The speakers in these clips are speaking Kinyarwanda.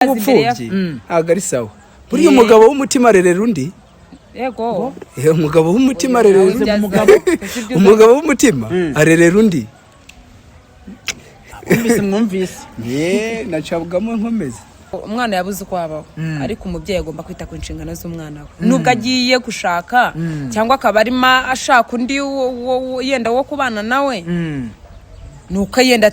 Ubupfubyi ntabwo ari sawa. Buriya umugabo w'umutima arerera undi. Yego. Umugabo w'umutima arerera undi. Umugabo w'umutima arerera undi. Mwumvise, mwumvise. Ye, nacabwamo nkomeze. Umwana yabuze uko abaho, ariko umubyeyi agomba kwita ku nshingano z'umwana we, nubwo agiye gushaka cyangwa akaba arimo ashaka undi yenda wo kubana nawe, ni uko yenda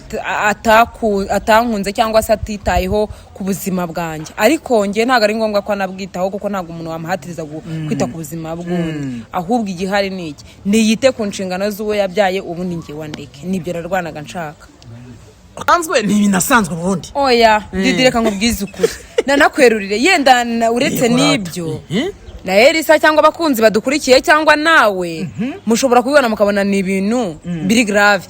atankunze cyangwa se atitayeho ku buzima bwanjye. Ariko njye ntabwo ari ngombwa ko anabwitaho, kuko ntabwo umuntu wamuhatiriza kwita ku buzima bw'undi. Ahubwo igihari ni iki: niyite ku nshingano z'uwo yabyaye, ubundi njye wandeke. Nibyo narwanaga nshaka. Sanzwe, ni ibintu ubundi. Oya Didi, reka nkubwize ukuri, nanakwerurire yenda uretse Yego, rata. n'ibyo na Elisa cyangwa abakunzi badukurikiye cyangwa nawe mushobora kubibona mukabona ni ibintu biri grave.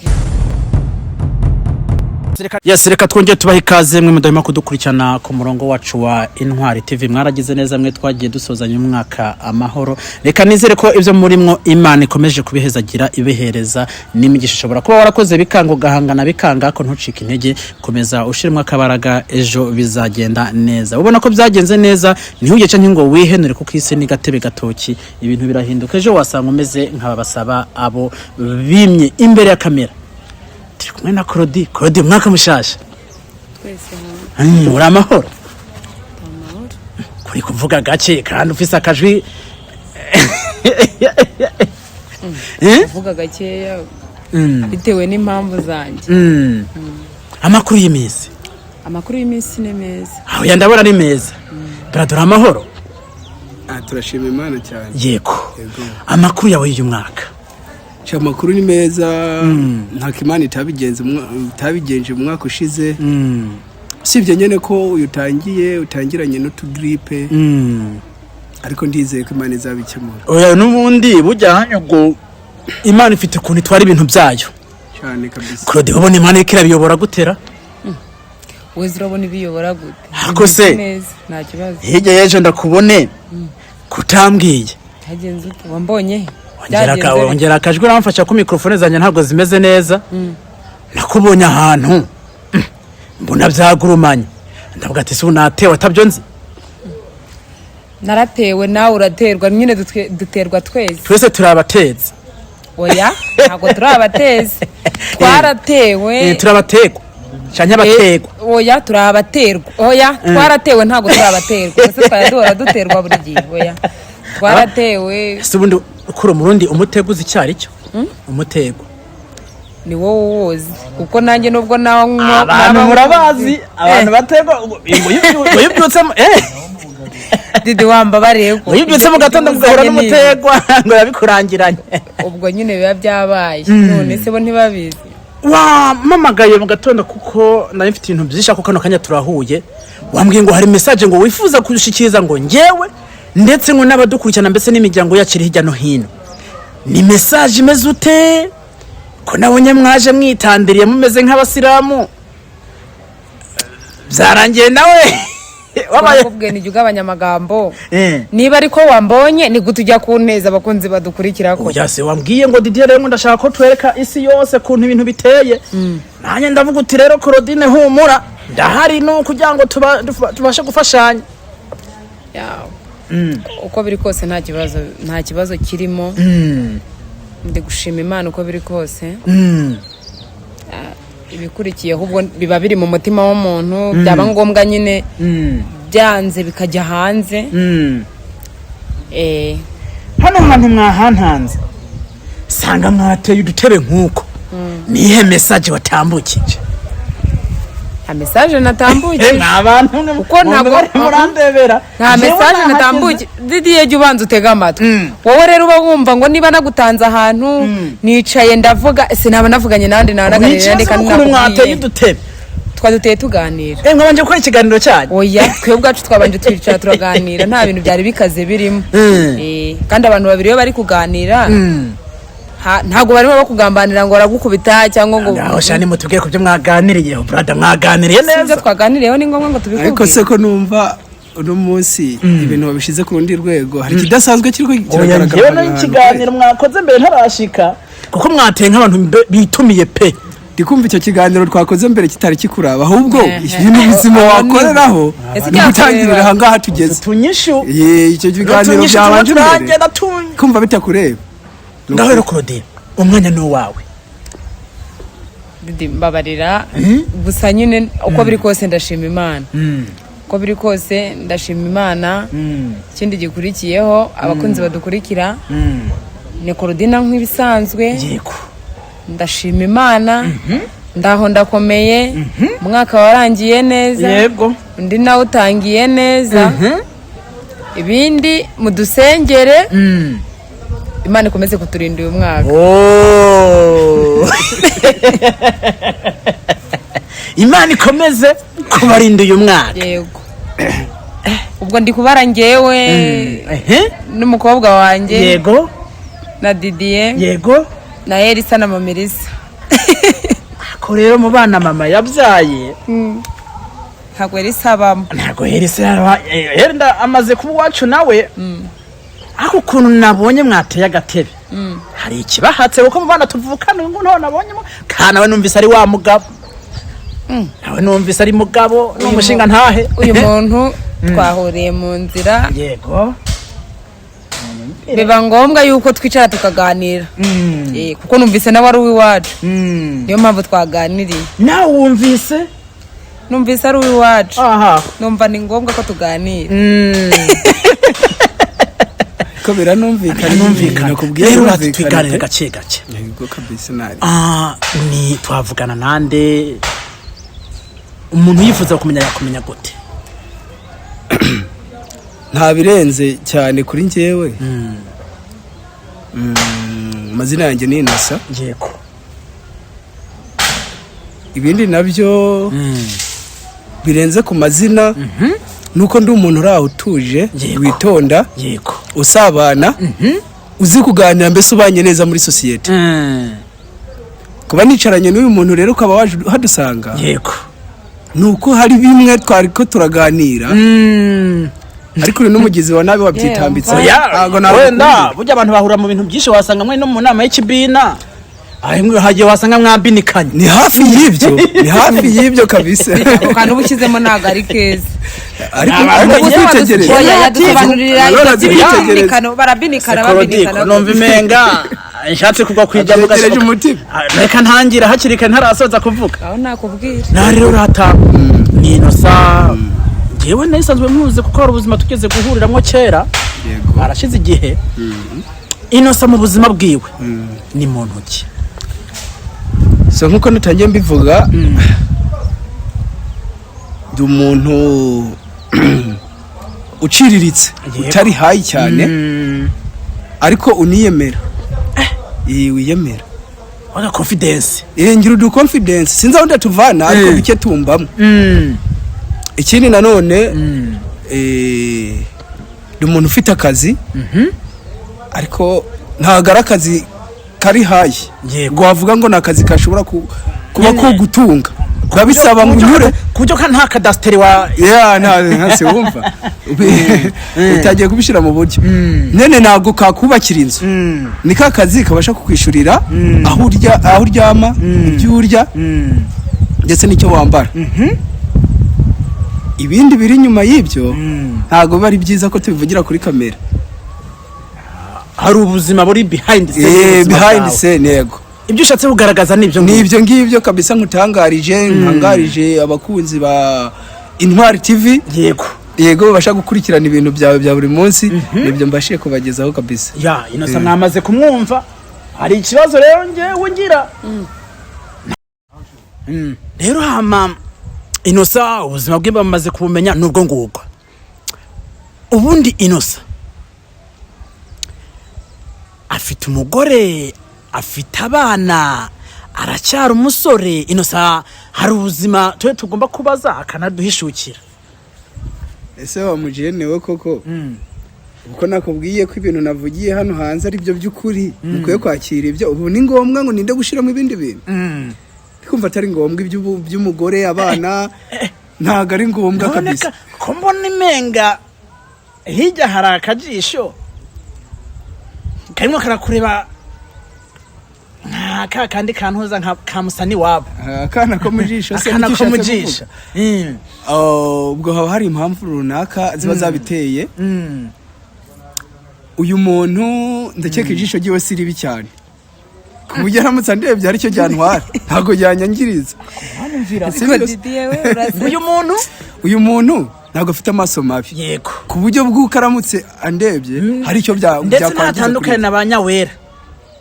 Yes, reka twongere tubahe ikaze mwe mudahema kudukurikirana ku murongo wacu wa Intwari TV. Mwaragize neza mwe twagiye dusozanya umwaka amahoro. Reka nizere ko ibyo murimwo Imana ikomeje kubihezagira, ibihereza n'imigisha. Ishobora kuba warakoze bikanga, ugahangana bikanga, ko ntucike intege, komeza ushiremo akabaraga, ejo bizagenda neza. Ubona ko byagenze neza, ntihugece ngo wihenure, kuko isi ni gatebe gatoki, ibintu birahinduka. Ejo wasanga umeze nk'aba basaba abo bimye. Imbere ya kamera turi kumwe na Claudie. Claudie, umwaka mushasha. Twese. Uri amahoro? Kuri kuvuga gake kandi ufise akajwi? Eh? Kuvuga gakeya bitewe n'impamvu zanjye. Amakuru y'iminsi? Amakuru y'iminsi ni meza. Aho ya, ndabona ari meza. Buradura, amahoro? Ah, turashima Imana cyane. Yego. Yego. Amakuru yawe y'uyu mwaka? Sha, amakuru ni meza, nta Imana itabigenze itabigenje mu mwaka ushize, usibye nyine ko uyu utangiye utangiranye n'utugiripe, ariko ndizeye ko Imana izabikemura. Oya, n'ubundi bujya hano ngo Imana ifite ukuntu itwara ibintu byayo. Cyane kabisa. Claude, ubona Imana iriko irabiyobora gutera? Wese urabona ibiyobora gute? Ariko se- Bimeze neza, nta kibazo. Hirya y'ejo ndakubone kutambwiye. Hagenze ute? Wambonye he? Ongera Byagenze bite? Ongera akajwi, uramfasha ko mikrofone zanjye ntabwo zimeze neza. Nakubonye ahantu, mbona byagurumanye, ndavuga ati: "Si ubu natewe atabyo nzi?" Naratewe, nawe uraterwa nyine, duterwa twese. Twese turi abatezi. Oya, ntabwo turi abatezi, twaratewe. Turi abategwa canke abategwa? Oya, turi abaterwa. Oya, twaratewe, ntabwo turi abaterwa. Ese twari duhora duterwa buri gihe? Oya, twaratewe. Ese ubundi ukura Umurundi, umutego uzi icyo ari cyo? Umutego? Ni wowe uwuzi, kuko nanjye nubwo nawe Abantu murabazi, abantu bategwa ngo iyo ubyutsemo Didi, wambabariye ko ngo iyo ubyutse mu gatondo mugahura n'umutegwa, ngo yabikurangiranye. Ubwo nyine biba byabaye. None se bo ntibabizi? Wampamagaye mu gatondo kuko nari mfite ibintu byinshi, ako kano kanya turahuye. Wambwiye ngo hari message ngo wifuza kudushikiriza, ngo ngewe ndetse ngo n'abadukurikirana, mbese n'imiryango yacu iri hirya no hino. Ni message imeze ute, ko nabonye mwaje mwitandiriye mumeze nk'abasilamu? Byarangiye nawe wabaye Wakubwiye nijya ugabanya amagambo. Niba ariko wambonye, ni gute ujya kunteza abakunzi badukurikira ko? Oya se, wambwiye ngo: "Didier, rero ngo ndashaka ko twereka isi yose kuntu ibintu biteye." Nanjye ndavuga uti: "Rero Claudine, humura, ndahari no kugira ngo tubashe gufashanya." Yawe. Uko biri kose nta kibazo, nta kibazo kirimo. Ndi gushima Imana uko biri kose. Ibikurikiyeho ubwo biba biri mu mutima w'umuntu, byaba ngombwa nyine byanze bikajya hanze. Hano hantu mwahantanze, sanga mwateye udutebe nk'uko, nihe message watambukije? Nta message natambukije. Mwa bantu mwe, Kuko ntabwo- murandebera. Nta Jewe message nahageze. natambukije. Didiye, jya ubanza utege amatwi. Wowe rero uba wumva ngo niba nagutanze ahantu nicaye ndavuga, sinaba navuganye n'abandi, nanaganira Ikibazo ndeka. n'ukuntu mwateye udutebe. Twaduteye tuganira. Mwabanje gukora ikiganiro cyanyu? Oya, twe ubwacu twabanje twicara turaganira, nta bintu byari bikaze birimo. Kandi abantu babiri iyo bari kuganira, ntabwo barimo bakugambanira ngo baragukubita cyangwa ngo Ngaho shani, mutubwiye ku byo mwaganiriye, brother, mwaganiriye Si ibyo neza? twaganiriyeho ni ngombwa ngo Ariko tubikubwire? se ko numva uno munsi ibintu babishyize ku rundi rwego, hari ikidasanzwe kiri Oya, kiragaragara njyewe ahantu? n'ikiganiro mwakoze mbere ntarashika, kuko mwateye nk'abantu bitumiye pe. Ndi kumva icyo kiganiro twakoze mbere kitari kikuraba, ahubwo ibintu bizima Aho niho. wakoreraho Ese ni gutangirira cyakureba? aha ngaha tugeze. Utunyishu. Ye, icyo kiganiro Utunyishu tuba byabanje mbere turagenda tunye. Kumva bitakureba. Ngaho rero Claudine, umwanya ni uwawe. Didi, mbabarira gusa nyine, uko biri kose ndashima Imana, uko biri kose ndashima Imana. Ikindi gikurikiyeho, abakunzi badukurikira, ni Korodina nk'ibisanzwe. Ndashima Imana, ndaho ndakomeye, umwaka warangiye neza, undi nawe utangiye neza. Ibindi mudusengere, Imana ikomeze kuturinda uyu mwaka. Oh. Imana ikomeze kubarinda uyu mwaka. Yego, ubwo ndi kubara ngewe n'umukobwa wanjye na Didier na Elisa na Mamelisa. Ko rero mu bana mama yabyaye, Ntabwo Elisa abamo. Ntabwo Elisa yaba yenda amaze kuba iwacu nawe, ariko ukuntu nabonye mwateye agatebe hari ikibahatse, kuko mu bana tuvukana uyu nguyu ntawe nabonyemo, kandi nawe numvise ari wa mugabo, nawe numvise ari mugabo n'umushinga ntahe. Uyu muntu twahuriye mu nzira, biba ngombwa yuko twicara tukaganira. Kuko numvise nawe ari uw'iwacu, niyo mpamvu twaganiriye. Nawe wumvise? Numvise ari uw'iwacu, numva ni ngombwa ko tuganira. Ko biranumvikana. Numvikana. Nakubwiye, Rero birumvikana twiganire pe. gake gake. Yego kabisa, nari Ah, ni twavugana nande? Umuntu yifuza kumenya yakumenya gute? Nta birenze cyane kuri njyewe. Amazina yanjye ni Innocent. Ibindi nabyo birenze ku mazina nuko ndi umuntu uri aho utuje, witonda, usabana, uzi kuganira, mbese ubanye neza muri sosiyete. Kuba nicaranye n'uyu muntu rero ukaba waje hadusanga, nuko hari bimwe twari ko turaganira, ariko uyu n'umugizi wa nabi wabyitambitse. Oya, Ntabwo wenda nabikunda. burya abantu bahura mu bintu byinshi, wasanga mwe no mu nama y'ikibina aho hagiye wasanga mwambinikanye. Ni hafi y'ibyo, ni hafi y'ibyo kabisa. Ako kantu uba ushyizemo ntabwo ari keza. Ariko Abantu ariko Ubuse kwitegereza oya, yadusobanurira Nanone ibyo kwitegereza. by'imbinikano, barabinikana, babinikana. Numva imenga nshatse kugwa kwijya mu Abyegereje umutima. Ah, reka ntangira hakiri kare ntarasoza kuvuga. Aho nakubwira. Na rero rata ni Innocent, njyewe nayisanzwe nkuzi kuko hari ubuzima tugeze guhuriramo kera, harashize igihe. Innocent mu buzima bwiwe ni muntu ki? So nkuko natangiye mbivuga, ndi umuntu uciriritse, utari high cyane, ariko uniyemera. Wiyemera. Wala confidence. Ngira udu confidence, sinzi aho ndatuvana, ariko bike tumbamo. Ikindi nanone, ndi umuntu ufite akazi, ariko ntabwo ari akazi kari high ngo wavuga ngo ni akazi kashobora kuba Nyine. ko gutunga, biba bisaba ngo unyure Ku buryo ka nta kadasiteri wa Yeah, nta se wumva utagiye kubishyira mu buryo nene, ntabwo kakubakira inzu. Ni ka kazi kabasha kukwishyurira aho urya, aho uryama, ibyo urya ndetse n'icyo wambara. Ibindi biri inyuma y'ibyo ntabwo biba ari byiza ko tubivugira kuri kamera. Hari ubuzima buri behind scene y'ubuzima Behind bwawe. scene, yego. Ibyo ushatse kugaragaza ni ibyo Ni ngibyo. Ibyo ngibyo kabisa nkutangarije, ntangarije abakunzi ba Intwari TV. Yego, babasha gukurikirana ibintu byawe bya buri munsi, nibyo mbashije kubagezaho kabisa. Ya, Innocent mwamaze kumwumva. Hari ikibazo rero ngewe ngira. Rero hama Innocent ubuzima bwe bamaze kubumenya nubwo ngubwo. Ubundi Innocent afite umugore, afite abana, aracyari umusore. Innocent hari ubuzima tube tugomba kubaza akanaduhishukira. Ese wa mujene we koko, kuko nakubwiye ko ibintu navugiye hano hanze ari byo by'ukuri, mukwiye kwakira ibyo, ubu ni ngombwa ngo ninde gushyiramo ibindi bintu? Kumva atari ngombwa iby'umugore, abana, ntabwo ari ngombwa kabisa. Noneka ko mbona imenga hirya hari akajisho karimo karakureba nka Nka ka kandi kantuza nka kamusani wabo. Akana ko mu jisho se? Akana nicyo ko mu ushatse jisho. kuvuga? Oh, ubwo haba hari impamvu runaka ziba zabiteye. Uyu muntu ndakeka ijisho ryiwe si ribi cyane ku buryo aramutse andebye hari icyo byantwara, ntabwo byanyangiriza. Si Ariko byo se? Didier we urasa. Uyu muntu? Uyu muntu ntabwo afite amaso mabi ku buryo bw'uko aramutse andebye hari icyo ndetse byakwangiza. ntatandukanye na ba nyawera.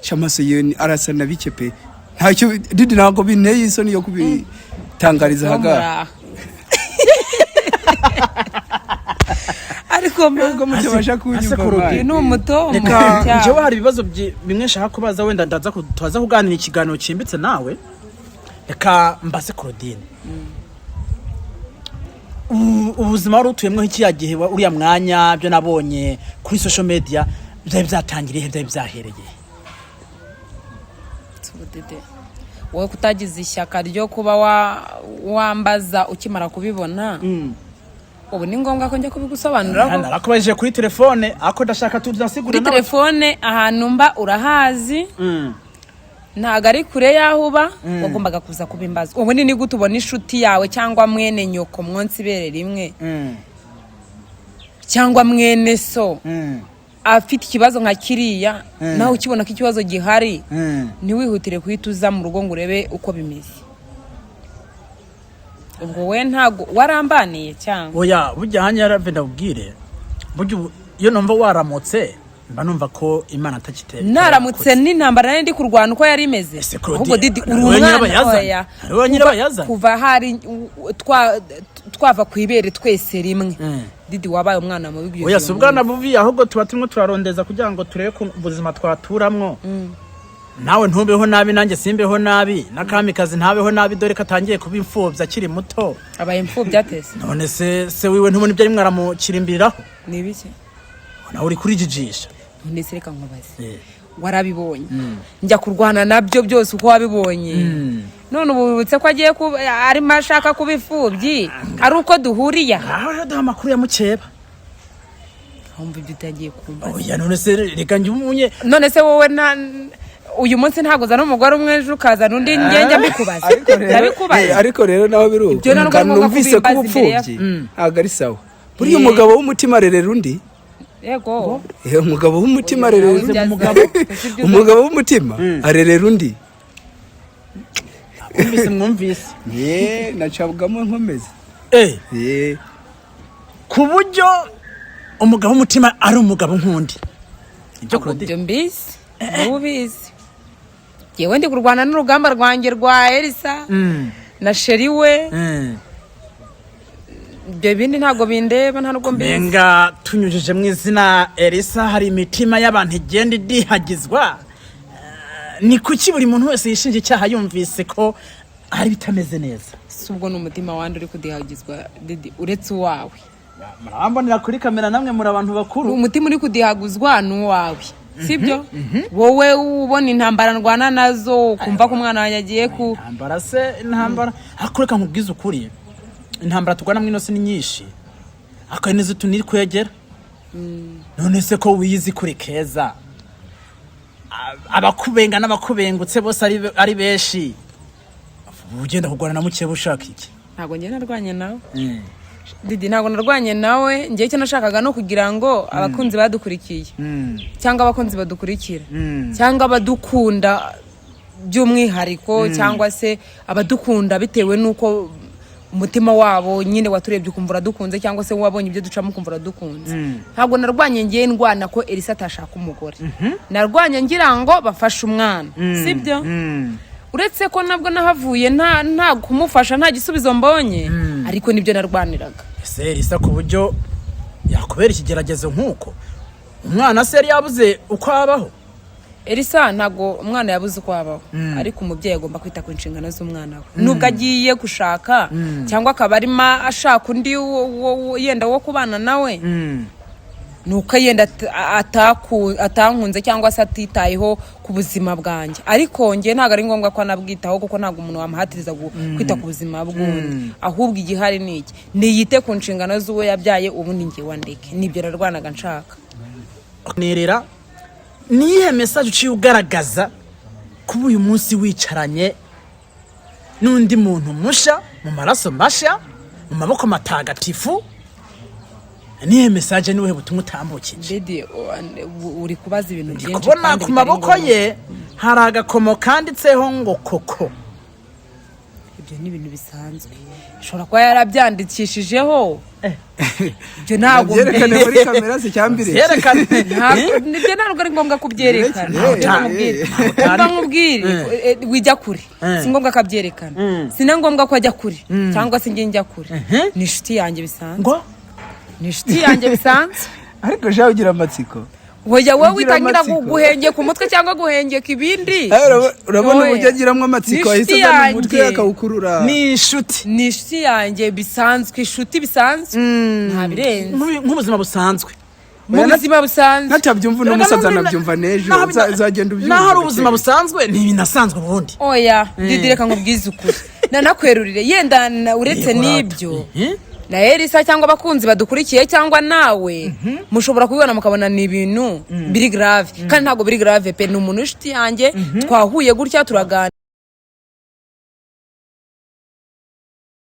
Kuri amaso ye arasa na bike pe, ntacyo Didi, ntabwo binteye isoni yo kubitangariza ahagaragara. Ariko Nubwo mutabasha kunyumva. Ase uyu ni umuto. Reka njyewe hari ibibazo bimwe nshaka kubaza, wenda ndaza tuza kuganira ikiganiro cyimbitse nawe. Reka mbase Claudine. Ubuzima wari utuyemo kiriya gihe, uriya mwanya, byo nabonye kuri social media, byari byatangiriye he? Byari byahereye? Dede, wowe kutagize ishyaka ryo kuba wambaza ukimara kubibona, ubu ni ngombwa ko njya kubigusobanuriraho? Narakubajije kuri telefone, ariko ndashaka tuzasigura. Kuri telefone ahantu mba urahazi, ntabwo ari kure y'aho uba. Wagombaga kuza kubimbaza. Ubu ni gute ubona inshuti yawe cyangwa mwene nyoko mwonsi ibere rimwe cyangwa mwene so afite ikibazo nka kiriya, nawe ukibona ko ikibazo gihari, ntiwihutire guhita uza mu rugo ngo urebe uko bimeze? Ubwo we ntabwo warambaniye cyangwa? Oya, burya hanya yarave, ndabwire, burya iyo numva waramutse mba numva ko Imana atakitera. Naramutse n'intambara nari ndi kurwana uko yari imeze. Ese Claudine, Ahubwo Didi, uri ari wowe umwana. nyirabayazana? Oya. Ari wowe nyirabayazana? Kuva hari twava ku ibere twese rimwe, Didi, wabaye umwana mubi kugeza Oya, uyu si ubwana munsi. bubi, ahubwo tuba turimo turarondeza kugira ngo turebe ko ubuzima twaturamwo nawe ntubeho nabi, nanjye simbeho nabi, n'akamikazi ntabeho nabi, dore ko atangiye kuba imfubyi akiri muto. Abaye imfubyi atese? None se se wiwe ntubona ibyo arimwo aramukirimbiriraho? Ni ibiki? Nawe uri kurijijisha. None se reka nkubaze, warabibonye njya kurwana nabyo byose uko wabibonye, none ubu wibutse ko agiye kuba arimo ashaka kuba imfubyi ari uko duhuriye aha? Aho rero duha amakuru ya mukeba. Wumva ibyo utagiye kumva? Oya, none se reka njye umunye. None se wowe na uyu munsi ntabwo uzana umugore umwe, ejo ukazana undi, ngenge mbikubaza? Ariko rero Ndabikubaza. Ariko rero naho biri uko. Ibyo ntabwo ari Kandi ngombwa numvise ko kubimbaza imbere ya- ubupfubyi ntabwo ari sawa. Buriya umugabo w'umutima arerera undi. Yego. Umugabo w'umutima arerera undi. Umugabo. Umugabo w'umutima arerera undi. Mwumvise, mwumvise? Ye, nacabwamo nkomeze. Ku buryo umugabo w'umutima ari umugabo nk'undi, ibyo Ntabwo Claudine. Ibyo mbizi niba ubizi. Yewe, ndi kurwana n'urugamba rwanjye rwa Elisa na chéri we. Ibyo bindi ntabwo bindeba, nta nubwo mbizi. Menga tunyujije mu izina Elisa hari imitima y'abantu igenda idihagizwa. Ni kuki buri muntu wese yishinja icyaha yumvise ko hari bitameze neza? Si ubwo ni umutima wandi uri kudihagizwa, Didi, uretse uwawe? Murabambonera kuri kamera, namwe muri abantu bakuru. Umutima uri kudihaguzwa ni uwawe, sibyo? Wowe ubona intambara ndwana nazo, ukumva ko umwana wanjye agiye ku Intambara se, intambara, ariko reka nkubwize ukuri, intambara turwana mu ino si ni nyinshi, ariko hari n'izo tuniri kwegera. None se ko wiyizi kuri keza, abakubenga n'abakubengutse bose ari benshi, ugenda kurwana na mukeba ushaka iki? Ntabwo njye narwanye nawe, Didi, ntabwo narwanye nawe. Njye icyo nashakaga no kugira ngo abakunzi badukurikiye cyangwa abakunzi badukurikira cyangwa abadukunda by'umwihariko cyangwa se abadukunda bitewe n'uko umutima wabo nyine waturebye ukumva uradukunze, cyangwa se wabonye ibyo ducamo ukumva uradukunze. Ntabwo narwanye ngiye ndwana ko Elisa atashaka umugore. Narwanye ngira ngo bafashe umwana, sibyo? Uretse ko nabwo nahavuye nta kumufasha, nta gisubizo mbonye, ariko nibyo narwaniraga. Ese Elisa ku buryo yakubera ikigeragezo nk'uko umwana se yari yabuze uko abaho? Elisa, ntabwo umwana yabuze uko abaho, ariko umubyeyi agomba kwita ku nshingano z'umwana we. Nubwo agiye gushaka cyangwa akaba arimo ashaka undi yenda wo kubana nawe, ni uko yenda atankunze cyangwa se atitayeho ku buzima bwanjye, ariko njye ntabwo ari ngombwa ko anabwitaho, kuko ntabwo umuntu wamuhatiriza kwita ku buzima bw'undi. Ahubwo igihari ni iki: niyite ku nshingano z'uwo yabyaye, ubundi njye wandeke. Nibyo narwanaga nshaka. Nirera, niyihe message uciye ugaragaza? Kuba uyu munsi wicaranye n'undi muntu musha, mu maraso masha, mu maboko matagatifu, nihe message, niwe butumwa utambukije? Dede, uri kubaza ibintu Ndi byinshi kubona kandi ku bitari maboko ngombwa. ye hari agakomo kanditseho ngo koko. Ibyo ni ibintu bisanzwe, ashobora kuba yarabyandikishijeho. Ibyo ntabwo Byerekane muri kamera se cyambire. Yerekane. Nibyo, ntabwo ari ngombwa kubyerekana. Eh, Nkubwire. eh. Umva nkubwire, wijya kure. Si ngombwa ko abyerekana, si na ngombwa ko ajya kure cyangwa se njye njya kure. Ni inshuti yanjye bisanzwe. Ngo? Ni inshuti yanjye bisanzwe. Ariko shaho ugira amatsiko. Oya, wowe Ugira witangira amatsiko. guhengeka umutwe cyangwa guhengeka ibindi. Urabona Oya. uburyo agiramo amatsiko, Ni ahise inshuti azana umutwe yanjye. akawukurura. Ni inshuti. Ni inshuti yanjye bisanzwe, inshuti bisanzwe, nta birenze. Nk'ubuzima busanzwe. Mu buzima busanzwe. Natabyumva uno Erega musaza, n'ubundi anabyumva n'ejo. Uzagenda ubyumva Naho ari gake ubuzima gake. busanzwe, ni ibinasanzwe ubundi. Oya Didi, reka nkubwize ukuri, nanakwerurire yenda uretse Yego, rata. n'ibyo na Elisa cyangwa abakunzi badukurikiye cyangwa nawe mushobora kubibona mukabona ni ibintu biri grave, kandi ntabwo biri grave pe. Ni umuntu w'inshuti yanjye, twahuye gutya turaganira.